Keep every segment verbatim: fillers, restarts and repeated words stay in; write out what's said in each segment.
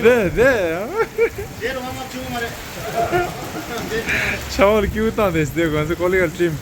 དེ་དེ། ཤ་བར་སྐྱིད་པོ་བཏང་དེ་སྟེ་གོང་ཚེ་ཀོ་ལི་གར་ཁྲིམ།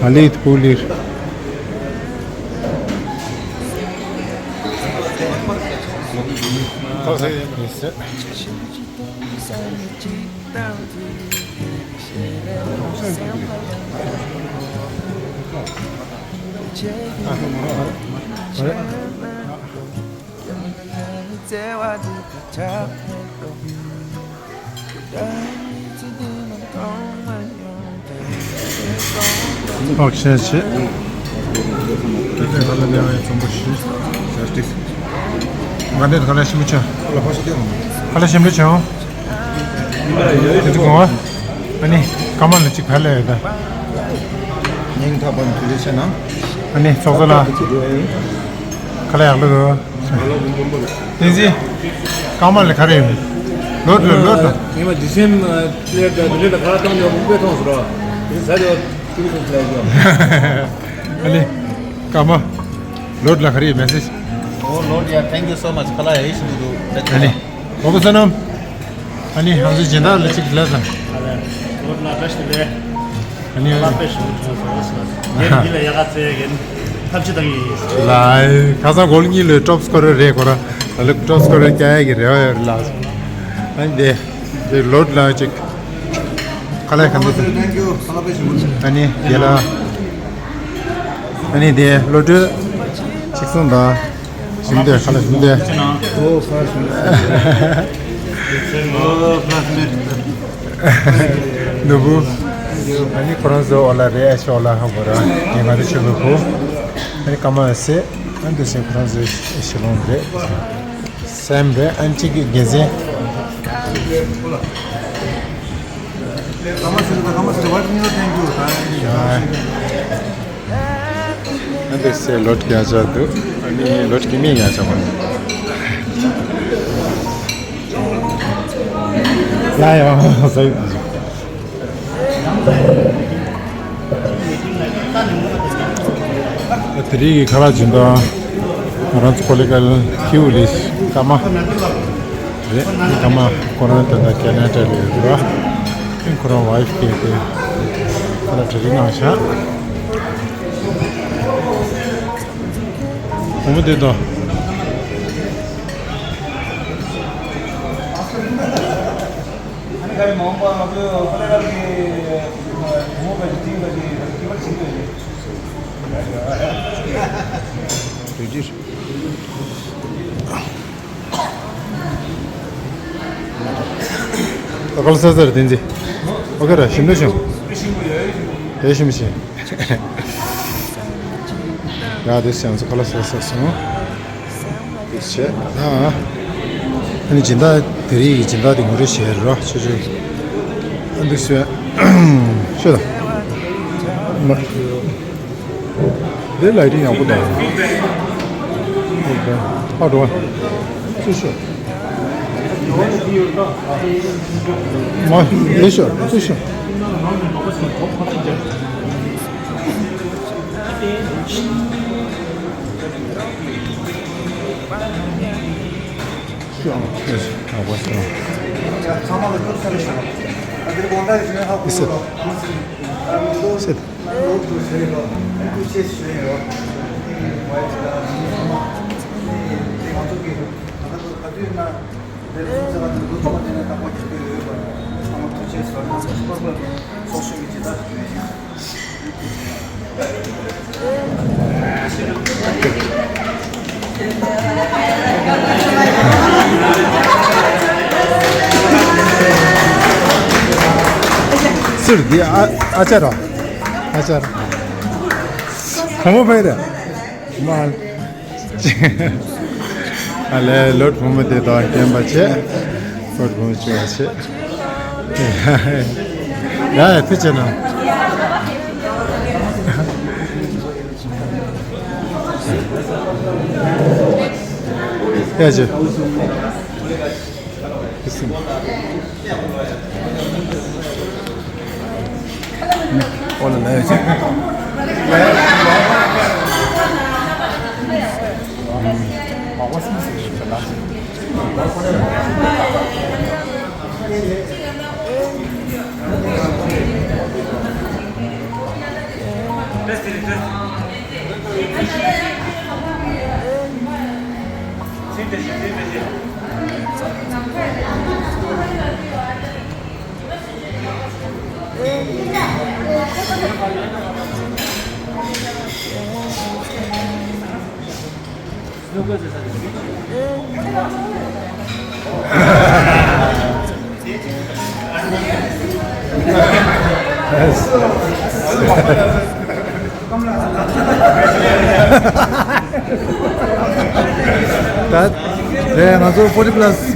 ཨ་ལི་ཐུ་ལིར། ཨོ་ཁྱེད་ཆེ། ཁྱེད་ལ་ལ་ནས་བའི་ཚོང་པ་ཞིག་ང་འདི་ག་ལ་ཞིམ་པོ་ཆ། ག་ལ་ཞིམ་པོ་ཆ། ཨ་ནི་ཀ་མ་ལ་གཅིག་ཕར་ལ་ཡོད་ད། སྙིང་ཐག་པ་ནས་ཐུགས་རྗེ་ཆེ་གནང་། ཨ་ནི་ཚོགས་གཙོ་ལགས། ག་ལ་ཡག་ལ་གོ། བསྟན་འཛིན། རྐང་མ་ལ་ག་རེ་ཡོད། ལོ་དྲུག་ལོ་དྲུག་ངས་མ་ཌི་སེམ་ལེ་ད་ལེ་ད་ཁ་བཏང་ཡོད་མུག་པའི་ཐོང་སུ་ར། དེ་ས་རེ་ཀུ་ཀུ་ལ་ཡོད། ཨ་ནི། རྐང་མ། ལོ་དྲུག་ལ་ག་རེ་ཡོད་མེ་སེ་ཇི། Oh Lord, yeah, thank you so much. ཁ་ལ་ཡ་ཡིད་བཞིན་དུ་འདུག་ཨ་ནི། ཨོ་ཀོ་སོ་ནམ། ཨ་ནི་ཧང་སི་སྦྱིན་བདག་ལ་གཅིག་ལབ་དང་། ཨ་ལེ། ལོ་དྲུག་ལ་བཀྲ་ཤིས་བདེ་ལེགས། ཨ་ནི། ལག་པས་ཞུ་བྱུང་སོང་ཟེར། ངས་འདི་ལ་ཡག་ག་བཙལ་གིན་ཐབས་ཅི་བཏང་ཡིན། ལའི་ཁ་སང་གོ་ལ་གཉིས་ལོའི་ཀྲོབ་སི་ཀོ་རེ་རེད་གོ་ར། ད་ལོ་ཀྲོབ་སི་ཀོ་རེ་སྐྱ་ཡ་གི་རེ་བ་ཡོད་རེད་ལགས། ཨ་ནི་དེ་དེ་ལོ་ལ་ཅིག་ཁ་ལས་ཁ་འདི། Thank you. ཨ་ནི་དེ་ལ་ཨ་ནི་དེ་ལོ་དྲུག་ཅིག་སོང་དང་། ཞིམ་དེ་ཁ་ལ་ཞིམ་དེ། ནུ་བུ། ཨ་ནི་ཁོ་རང་ཚོ་འོ་ལ་རེད་ཨེ་ཤོ་ལ་ཧ་གོ་ར་ངས་ང་ཚོ་ཆུ་བོ་ཁུ། ཨ་ནི་ཀ་མ་སེ། ཨ་ནི་དུ་སེ་ཁོ་རང་ཚོ་ཨེ་ཤོ་ལོང་རེད། སེམས་རེད་ཨ་ནི་གཅིག་གི་དགེ་མཚན། ཀ་མ་སེ་ཀ་མ་སེ་what you thank you. ཨ་འདི་སེ་ལོ་བརྒྱ་ཆ་འདུག་ཨ་ནི་ལོ་བརྒྱ་མེད་ཡ་ཆ་མ་ལ་ཡ་ཟ་ཡོད། དེ་རིང་གི་ཁ་ལག་སྦྱིན་བདག་ང་རང་ཚོ་ཀོ་ལི་གལ་ཁྱིའུ་ལིས་ཀ་མ། རེད། ཀ་མ་ཁོ་རང་ད་ལྟ་ཁེ་ན་ཌ་ལ་ཡོད་ར། ཁོ་རང་ཝའི་ཕི་སྐྱེས་ཏེ་ཁ་ལག་གྲ་སྒྲིག་གནང་ཤག་བུ་མོ་དེ་དང་། ཨ་ཁ་ལ་ས་ས་རེད་བསྟན་འཛིན། ཨོ་ཁེ་ར་ཞིམ་འདུག་ཞིམ། དེ་ཞིམ་ཞིམ། ཡ་དེ་སེམས་སུ་ཁ་ལ་ས་ས་སོང་། དེ་བྱས་ན། ཨ་ནི་སྦྱིན་བདག་དེ་རིང་གི་སྦྱིན་བདག་དེ་ངོ་སྤྲོད་བྱས་རོགས་ཆུ་ཆུ། ཨ་འདུག་སེ། ཤོད་དང་། དེ་ལའི་ཊིང་ཡག་པོ་འདུག་ཨ་འགྲོ། སུ་ཤོད། མ་དེ་ཤོད་སུ་ཤོད། ཤོད་ཨ་ཡག་པོ་ཤོད། ཨ་སེ། སེ། སུར་འདི་ཨ་ཨ་ཅག་ར། ཨ་ཅར། ཁོ་མོ་ཕེ་རེ། མ། ཨ་ལེ་ལོད་ཕོ་མོ་དེ་དང་རྐྱེན་པ་ཆེ། ལོད་ཕོ་མོ་ཆེ་བ་ཆེ། ཡ་ཡ་ཐུགས་ཆེ་ན། ཡ་ཆེ། ད་དེ་ང་ཚོ་ཕོར་ཊི་པ་ལ་སི་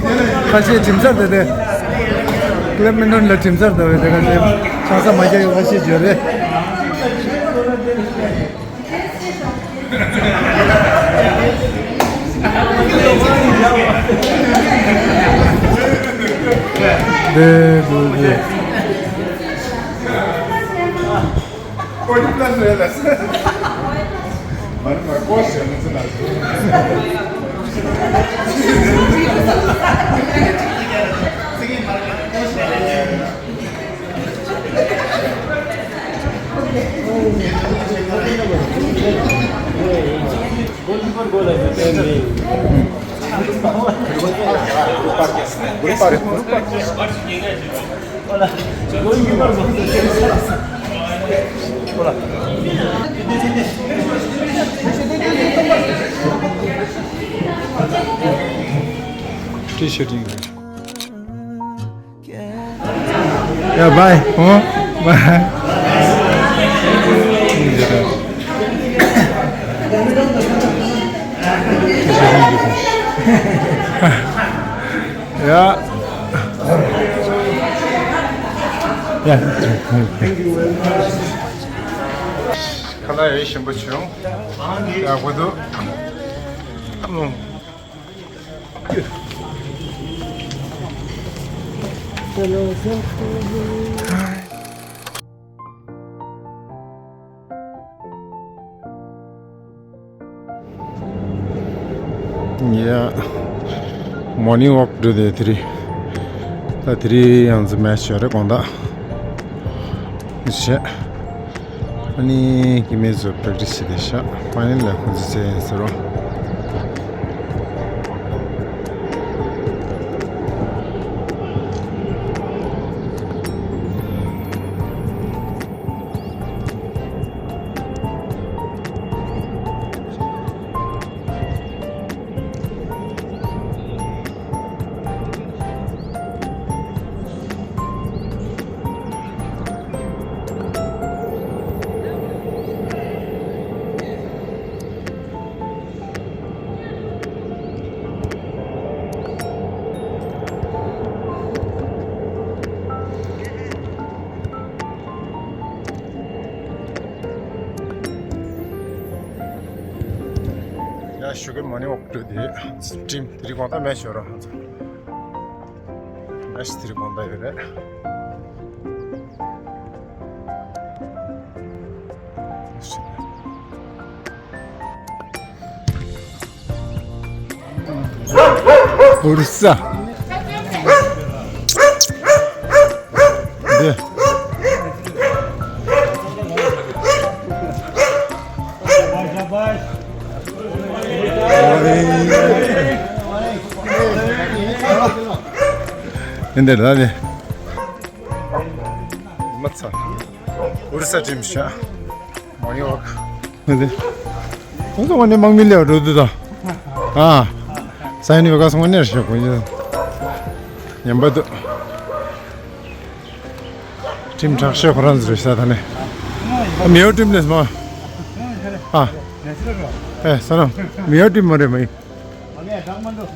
ཁ་ཤས་ཁྲིམས་སར་དེ་དེ་ཀླེབ་མིན་ཊོན་ལ་ཁྲིམས་སར་དེ་བས་དེ་ག་དེ་ཆང་ས་མ་རྒྱག་ཡོད་ཁ་ཤས་བརྗོད་རེད། དེ་དེ་དེ། T-shirt. Yeah, bye. ཨོ། Bye. Yeah. Yeah. ཁ་ལག་ཡོད་ཞིམ་པོ་བྱུང་། ཡག་པོ་འདུག་ཨུམ། Yeah, morning walk འགྲོ་དེ་དེ་རིང་། ད་དེ་རིང་ཡང་ཚ་མེ་ཆི་ཡོད་རེད་དགོང་དག་བྱས། ཨ་ནི་སྐྱེ་དམན་ཚོ་པེག་ཊི་སི་བྱེད་བསྡད་ཤག་ཕ་ཡིན་ལ་ཁོང་ཚོ་རྩེད་ཡིན་ཟེར་རོ། ཡ་ཞུ་གི་མོ་ནི་ཨོག་ཊོ་དེ་ཊིམ་དེ་རིང་དགོང་དག་མེ་ཆི་ཡོད་ར། ཨ་ཤི་དེ་རིང་དགོང་དག་ཡོད་རེད། ཨོ་རི་ས། འདི། འདི་འདྲ་རེད་ད་ནི། མ་ཚ། ཨོ་རི་ས་ཊིམ་ཤག་མོ་ནི་ཝོག་འདི། ཁོང་ཚོ་དངོས་གནས་དམག་མི་ལས་འགྲོ་དུས་དང་། ཨ། ས་ཡོན་ནི་བེ་ག་སོང་ནས་ཤོག་གོ་ཡིན། ཉན་པ་འདུག་ཊིམ་དྲག་ཤོས་ཁོ་རང་ཚོ་རེད་ཤག་ད་ནི། མེའོ་ཊིམ་ལས་མ། ཨ། ཨེ་ས་ན་མེའོ་ཊིམ་མ་རེད་མ་ཡིན། ད་མ་འདུག་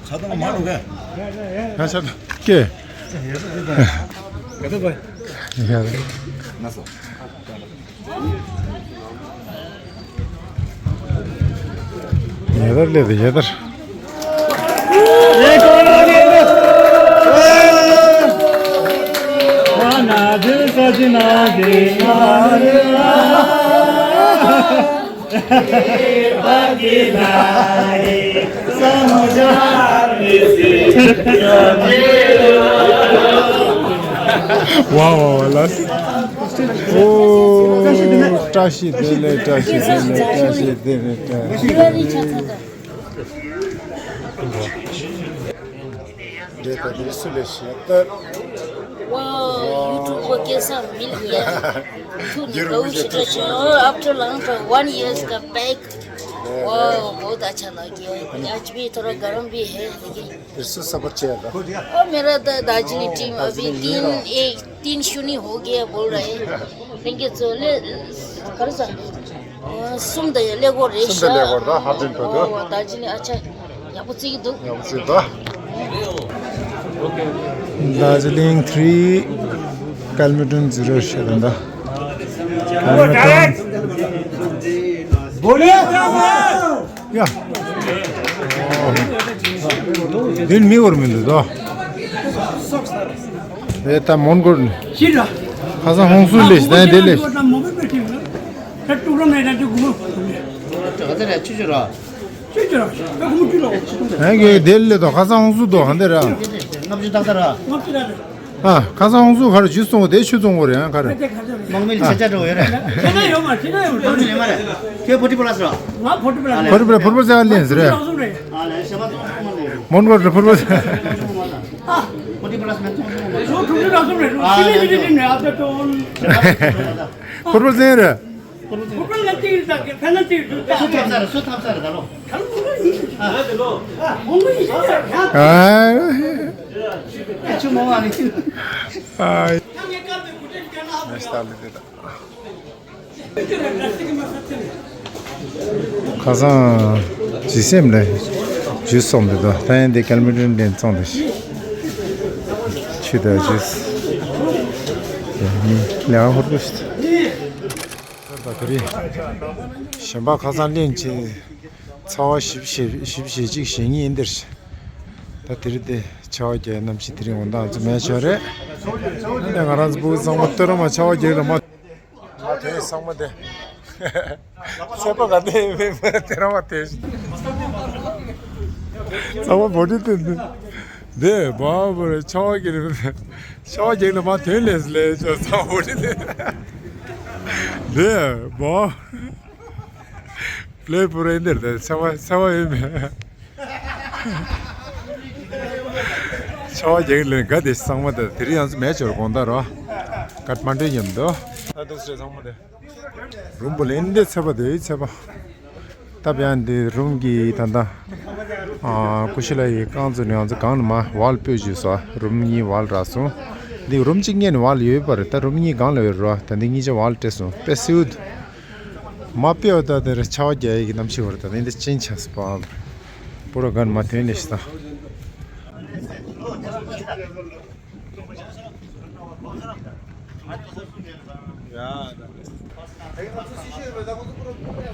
ཁ་ཏོང་མ་རུ་ག་ཡ་ཆ་ཀེ། ག་ཏོ་བ། ཡ་ན་སོ། ཡ་དར་ལེ་དེ་ཡ་དར། ཝ་ཝ་ཝ་ལ། ཨོ། བཀྲ་ཤིས་བདེ་ལེགས། བཀྲ་ཤིས་བདེ་ལེགས། བཀྲ་ཤིས་བདེ་ལེགས། བཀྲ་ཤིས་བདེ་ལེགས། འདྲེ་ད་འདི་སུ་ལས་ཤེས་ད། Wow, YouTuber कैसा मिल गया। Too new, बहुत अच्छा। After long time, one years का back। Wow, बहुत अच्छा लग गया। आज भी थोड़ा गर्म भी है, लेकिन फिर से सफर चल रहा। और मेरा दा-, दार्जिलिंग टीम अभी तीन, एक, तीन शून्य हो गया बोल रहे हैं। लेकिन चले, कर सकते। གསུམ་དང་ཀླད་ཀོར་རེད་ཤག་གསུམ་དང་ཀླད་ཀོར་དང་ཧབ་ཏིང་ཐོག་ཏུ། ཨོ་ད་ཅི་ནས་ཨ་ཆ་ཡག་པོ་བརྩི་གི་འདུག་ཡག་པོ་བརྩི་འདུག Darjeeling three, Kelmiton zero ཞེས་དང་ད། Kelmiton། ཡ། འདིར་མི་བོར་མི་འདུག་དོ། རེད་ད་མོན་གྷོ། ཁ་སང་ཧོང་སུ་ལས་ཞིག་དང་དེ་ལས། ད་ཀྲུག་ར་མེད་ན་ཀྲུག་གུ། ད་ལྟ་ར་ཆུ་ཆུ་ར། ཆུ་ཆུ་ར། ད་གུ་ཆུ་ར། ཧན་གི་དེ་ལས་དོ་ཁ་སང་ཧོང་སུ་དོ་ཧན་དེ་ར། ལྔ་བཅུ་ཏག་ཏག་ར། ལྔ་བཅུ་ཏག་ཏག་ཨ། ཁ་སང་ཧོང་སུ་ག་རེ་ཇུས་སོང་དེ་ཆུ་བཙོང་གོ་རེད་ཨ་ག་རེ། དམག་མི་ལ་ཆ་ཆ་འགྲོ་ཡོད་རེད། ཁྱེད་ན་ཡོད་མ་ཁྱེད་ན་ཡོད་མ་ཁྱེད་ན་ཡོད་མ་རེད། ཁྱེད་ཕོ་ཊི་པ་ལ་སོ། ང་ཕོ་ཊི་པ་ལ། ཕོ་ཊི་པ་ལ་ཕུར་པ་ཟེར་ལེན་ཟེར་རེད། ཨ་ལས་ཞེ་མ་ཏོང་ཏོང་མ་ལས། མོན་གྷོ་རེད་ཕུར་པ་ཟེར། ཕོ་ཊི་པ་ལ་སོ་མེད་ཏོང་ཏོང་མ་ལས། ཞོ་ཁྲུང་ཁྲུང་ར་སོ་རེད། ཨ་ལས་ཞེ་མ་ཏོང་། ཕུར་པ་ཟེར་རེད། ཕུར་པ་ལ་ཏིག་ཟ་གི་ཕན་ན་ཏིག་ཟ། སུ་ཐབས་ས་རེད། སུ་ཐབས་ས་རེད་ད་ལོ། ཨ། ཨ། ཨ། ཁ་སང་ཇི་སེམས་ལ་ཇུས་སོང་འདུག་ད་ཡན་དེ་ཀལ་མི་ཏོན་ལེན་ཚོང་དུ་ཆུ་དང་ཇུས་ལས་ཧུར་པོ་ཞིག་ད་དེ་རིང་གཞན་པ་ཁ་སང་ལེན་ཆེ་ཚ་བ་ཞིབ་ཞིབ་ཞིབ་ཞིབ་ཅིག་བྱེད་ངེས་ཡིན་འདིར། ད་དེ་རིང་དེ་ཆར་པ་རྒྱག་གནམ་གཤིས་དེ་རིང་འོ་ད་ང་ཚོ་མེད་ཆོག་རེད། ད་ང་རང་ཚོ་ཕྲུ་གུ་ཚང་མ་སྟོད་ར་མ་ཆར་པ་རྒྱག་ལ་མ། ང་དེ་ཚང་མ་དེ། ཚོད་པ་ག་དེ་མེད་མ་དེ་ར་མ་དེ། ཚང་མ་བོ་ཏི་དེ་འདི། དེ་བ་བོ་རེ་ཆར་པ་རྒྱག་ལ་མ། ཆར་པ་རྒྱག་ལ་མ་དོན་ལས་ལས་ཆོག་ཚང་མ་བོ་ཏི་དེ། དེ་བ། ལས་བུ་རེ་འདིར་དེ་ཚ་བ་ཚ་བ་ཡོད་མེད། ཆར་པ་རྒྱག་ལེན་ག་དེ་ཚང་མ་དེ་དེ་རིང་ཡང་མེད་ཆོར་དགོང་དག་རོ། ཀ་ཐ་མན་ཌུ་ཡིན་འདུག་ད་དུ་སེ་ཚང་མ་དེ། རུམ་བུ་ལེན་དེ་ཚ་བ་དེ་ཚ་བ། ད་བྱས་ན་འདི་རུམ་གྱི་ད་ལྟ། ཨ། ཀུ་ཤུ་ལ་ཡི་རྐང་བཙུགས་ནས་ང་ཚོ་སྒང་ལ་མ་ཝལ་སྤོས་བཅུག་སོང་། རུམ་གཉིས་ཝལ་རག་སོང་། འདི་རུམ་གཅིག་ངེས་ནས་ཝལ་ཡོད་པ་རེད། ད་རུམ་གཉིས་སྒང་ལ་ཡོད་རེད། ད་འདི་གཉིས་ཆ་ཝལ་སྤྲད་སོང་། དཔེ་སིའུ་འདུག་མ་དཔེ་བ་ད་དེར་ཆར་པ་རྒྱག་ཡི་གི་གནམ་གཤིས་བར་ད་འདི་ཅིན་ཆགས་སུ་པ། པོ་ར་གན་མ་ཐོན་ནས་ཤི་ད།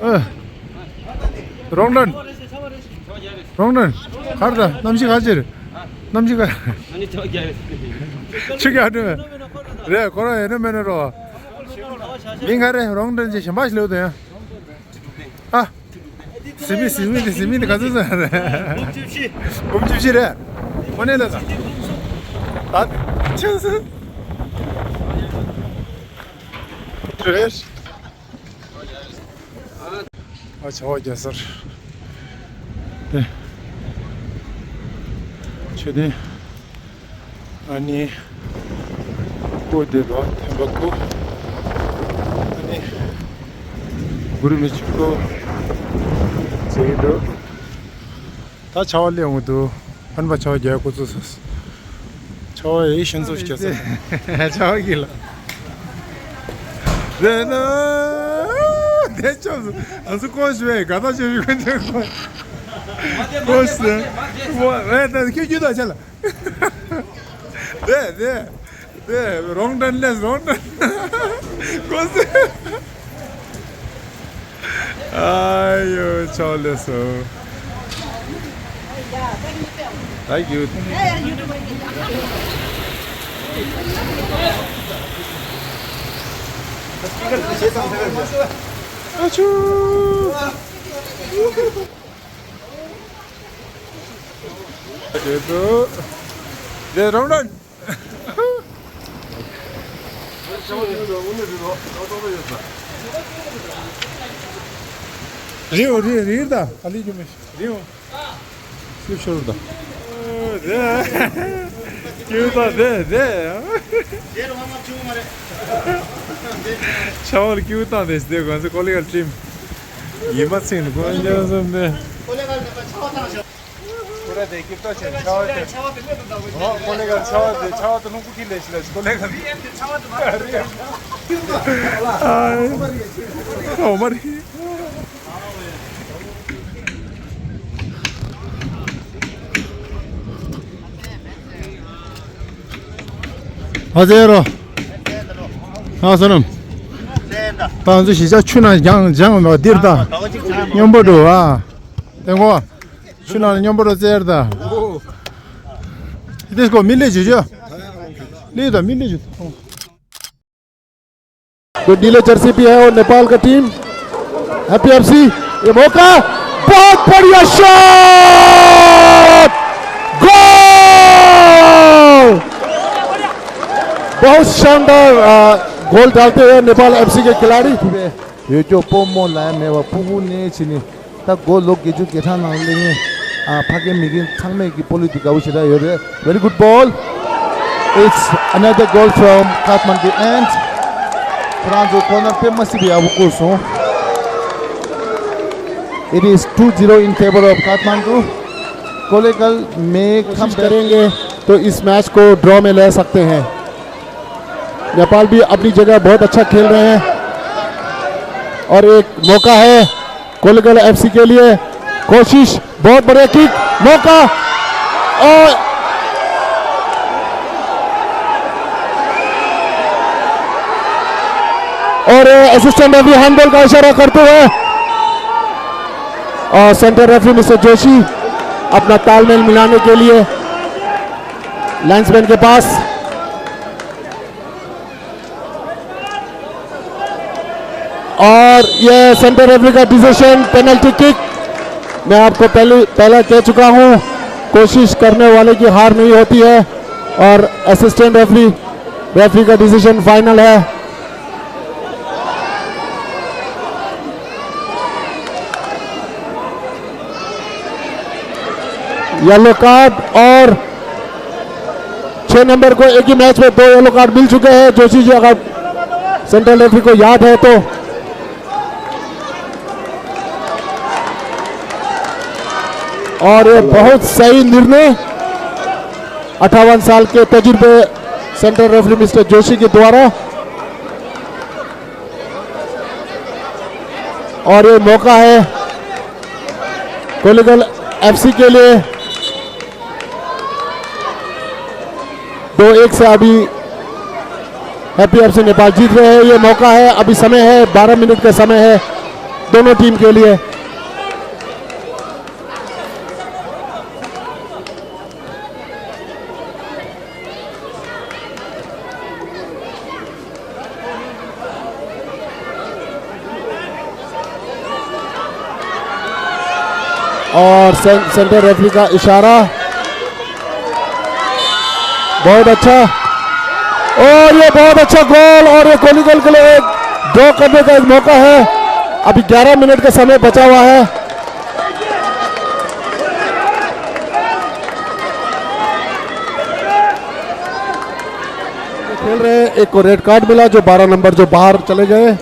ཨ། རོང་ལན། རོང་ལན། གར་ད་གནམ་གཤིས་ག་ཅི་རེད། གནམ་གཤིས་ག་ཆུ་ག་ཨ་འདྲ་རེད། ཁོ་རང་ཡིན་ན་མེད་ན་རོ། མིང་ག་རེ་རོང་ལན་ཅེས་གཞན་པ་ཞིག་ལེའུ་དང་ཡང་། ཨ། སི་མི་སི་མི་དེ་སི་མི་དེ་ག་ཚོད་ཚོད་རེད། འབུམ་བཅུ་བཞི་རེད། དངོས་གནས་ལ་ད། ད་ཆུ་སི། རེད། ཨ་ཆར་པ་རྒྱག་སར། དེ། མཆོད་རྟེན། ཨ་ནི། སྐུ་དེ་ལ་ཐེམ་པ་སྐུ། ཨ་ནི། གུ་རུ་མི་ཆུ་སྐུ། ཟེར་གྱི་འདུག་ད་ཆར་པ་སླེབས་འོང་གི་འདུག་ཧན་པ་ཆར་པ་རྒྱག་འགོ་ཚུགས་སོང་། ཨོ་ཡེ་ཤིན་ཚོ་ཤི་ཆ་ས། ཆ་བ་གི་ལ། དེ་ན། དེ་ཆོ་སུ། ང་ཚོ་ཀོ་ཞུ་བའི་ག་ད་ཆོ་ཞུ་ཀོ་ཆོ་ཀོ། ཀོ་ཞུ། ཨེ་ད་ཁྱོད་རྒྱུད་ད་ཆ་ལ། དེ་དེ་དེ་རོང་ཏན་ལས་རོང་ཏན་ཀོ་སེ། ཨ་ཡོ་ཆོ་ལེ་སོ། Thank you. ཨ་ཆུ། དེ་རོང་ཏན། རེའོ་རེ་རེ་ད་ཨ་ལི་ཇུ་མེ་རེའོ། སུ་ཤོར་ད། ཀྱུ་ད་དེ་དེ། ཆ་བ་ལ་ཀྱུ་ད་དེ་སྟེ་གོ་ཚེ་ཀོ་ལི་གལ་ཊིམ། ཡིན་མ་ཚིག་ནི་ཀོ་ལི་གལ་སོང་དེ། ཀོ་ལེ་གར་ཆ་བ་དེ་ཆ་བ་དེ་ཀི་ཏོ་ཆེ་ཆ་བ་དེ། ཨོ་ཀོ་ལེ་གར་ཆ་བ་དེ་ཆ་བ་དེ་ལུང་པོ་ཁྱི་ལས་ཤི་ལ་ཀོ་ལེ་གར། ཨོ་མ་རི། ཨ་ཟེར་རོ། ཨ་སོ་ནམ། ད་ང་ཚོ་གཞིས་ཆགས་ཆུ་ནང་སྦྱང་སྦྱང་བ་འདིར་ད། སྙོམས་པོ་འགྲོ་ཨ། དེ་ངོ་། ཆུ་ནང་སྙོམས་པོ་རོ་ཙེར་ད། དེ་སྐོ་མི་ལེ་ཇུ་ཇུ། ལེ་ད་མི་ལེ་ཇུ། तो नीले जर्सी भी है और नेपाल का टीम। हैप्पी एफसी, ये मौका, बहुत बढ़िया शॉट, गोल, बहुत शानदार, अ, गोल डालते हुए नेपाल एफसी के खिलाड़ी। यो जो पोमो लाया मेवा पुगु ने चिनी। ད་གོ་ལོ་བརྒྱད་ཅུ་བརྒྱད་ཐང་ནང་སླེབས་ངེས། ཨ་ཕ་གི་མི་རྒན་ཚང་མས་ཀྱི་སྤོ་ལོ་འདི་དགའ་བོ་བྱེད་ད་ཡོད་རེད། Very good ball. It's another goal from Kathmandu end. ཁོ་རང་ཚོ་ཁོ་ན་དཔེ་མ་སྲིད་པའི་ཡག་པོ་བསྐོར་སོང་། It is two zero in favor of Kathmandu. Kollegal में कोशिश करेंगे तो इस मैच को ड्रॉ में ले सकते हैं। नेपाल भी अपनी जगह बहुत अच्छा खेल रहे हैं और एक मौका है कोलेगल एफसी के लिए। कोशिश, बहुत बढ़िया किक, मौका और, और असिस्टेंट रेफरी हैंडबॉल का इशारा करते हुए और सेंटर रेफरी मिस्टर जोशी अपना तालमेल मिलाने के लिए लाइंसमैन के पास। और ये सेंटर रेफरी का डिसीजन, पेनल्टी किक। मैं आपको पहले, पहले कह चुका हूं, कोशिश करने वाले की हार नहीं होती है। और असिस्टेंट रेफरी, रेफरी का डिसीजन फाइनल है। येलो कार्ड और छह नंबर को एक ही मैच में दो येलो कार्ड मिल चुके हैं, जोशी जी, अगर सेंट्रल रेफरी को याद है तो। और ये बहुत सही निर्णय, अट्ठावन साल के तजुर्बे सेंट्रल रेफरी मिस्टर जोशी के द्वारा। और ये मौका है कोलेगल एफसी के लिए। दो एक से अभी हैप्पी एफसी नेपाल जीत रहे हैं। ये मौका है, अभी समय है, बारह मिनट का समय है दोनों टीम के लिए। और सें-, सेंटर रेफरी का इशारा। बहुत अच्छा, और ये बहुत अच्छा गोल, और ये कोलेगल के लिए एक ड्रॉ करने का एक मौका है। अभी ग्यारह मिनट का समय बचा हुआ है। खेल रहे हैं, एक को रेड कार्ड मिला, जो बारह नंबर जो बाहर चले गए।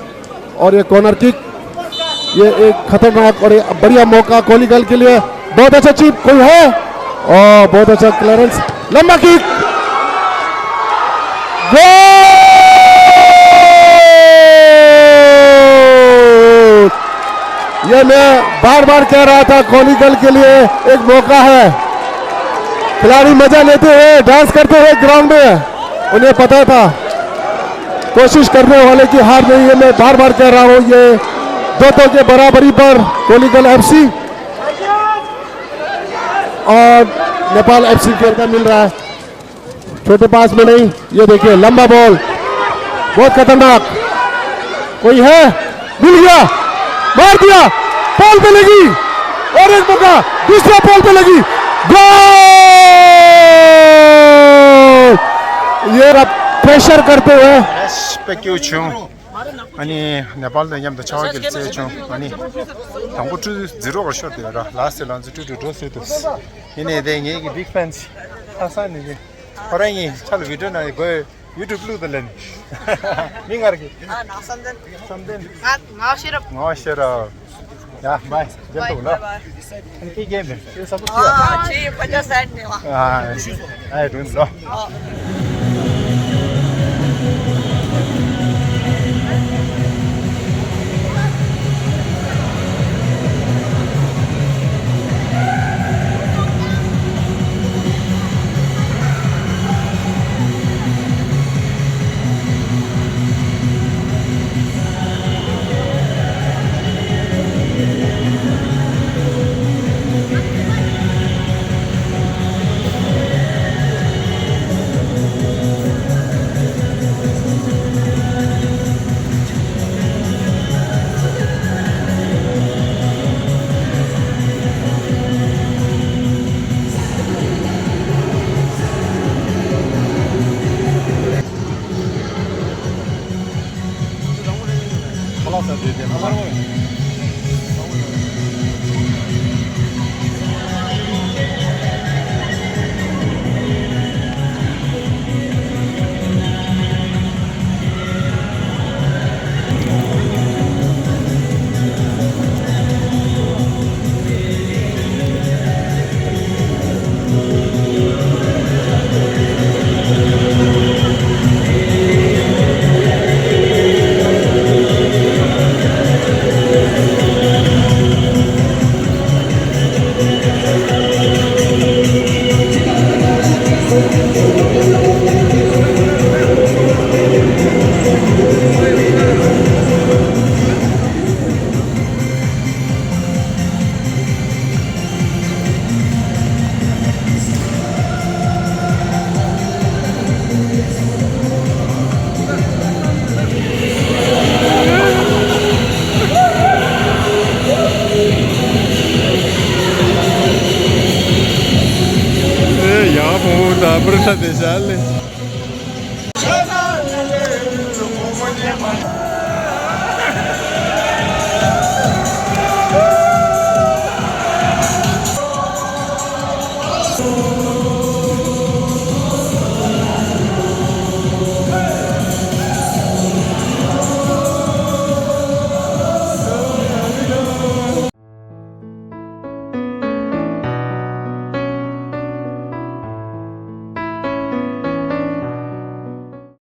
और ये कॉर्नर किक, ये एक खतरनाक और ये बढ़िया मौका कोलेगल के लिए। बहुत अच्छा चिप, कोई है? ओ, बहुत अच्छा क्लियरेंस, लंबा किक। मैं बार बार कह रहा था, कोलीगल के लिए एक मौका है। खिलाड़ी मजा लेते हुए, डांस करते हुए ग्राउंड में, उन्हें पता था। कोशिश करने वाले की हार नहीं है, मैं बार बार कह रहा हूँ। ये दो दो के बराबरी पर कोलीगल एफसी और नेपाल एफसी का मिल रहा है। छोटे पास में नहीं, ये देखिए लंबा बॉल, बहुत खतरनाक। कोई है? मिल गया, मार दिया, पोल पे लगी और एक मौका, दूसरा पोल पे लगी, गोल! ये अब प्रेशर करते हुए, रेस्पेक्ट क्यों छूं? अनि नेपाल त यम त छावा के से छूं। अनि हमको टू जीरो का शॉट दे रहा, लास्ट से लांस टू टू ड्रॉ से तो। इन्हें देंगे कि बिग फैंस। आसान नहीं है। ཁོ་རང་གཉིས་ཆ་ལ་བི་ཌིའོ་ནང་གི་ཡུ་ཊུབ་བླུགས་དང་ལེན། མི་སྔར་གྱི། ཨ་ནག་བསམ་གཏན། བསམ་གཏན། ང་ང་ཤེས་རབ། ང་ཤེས་རབ། ཡ་བའི་རྒྱབ་ཏུ་ལོ། ཨ་ནི་ཀི་གེམ་རེད། ཨ་ཅེ་ཕ་ཅ་སན་ནེ་ལ། ཨ་ཨ་རུན་ལོ།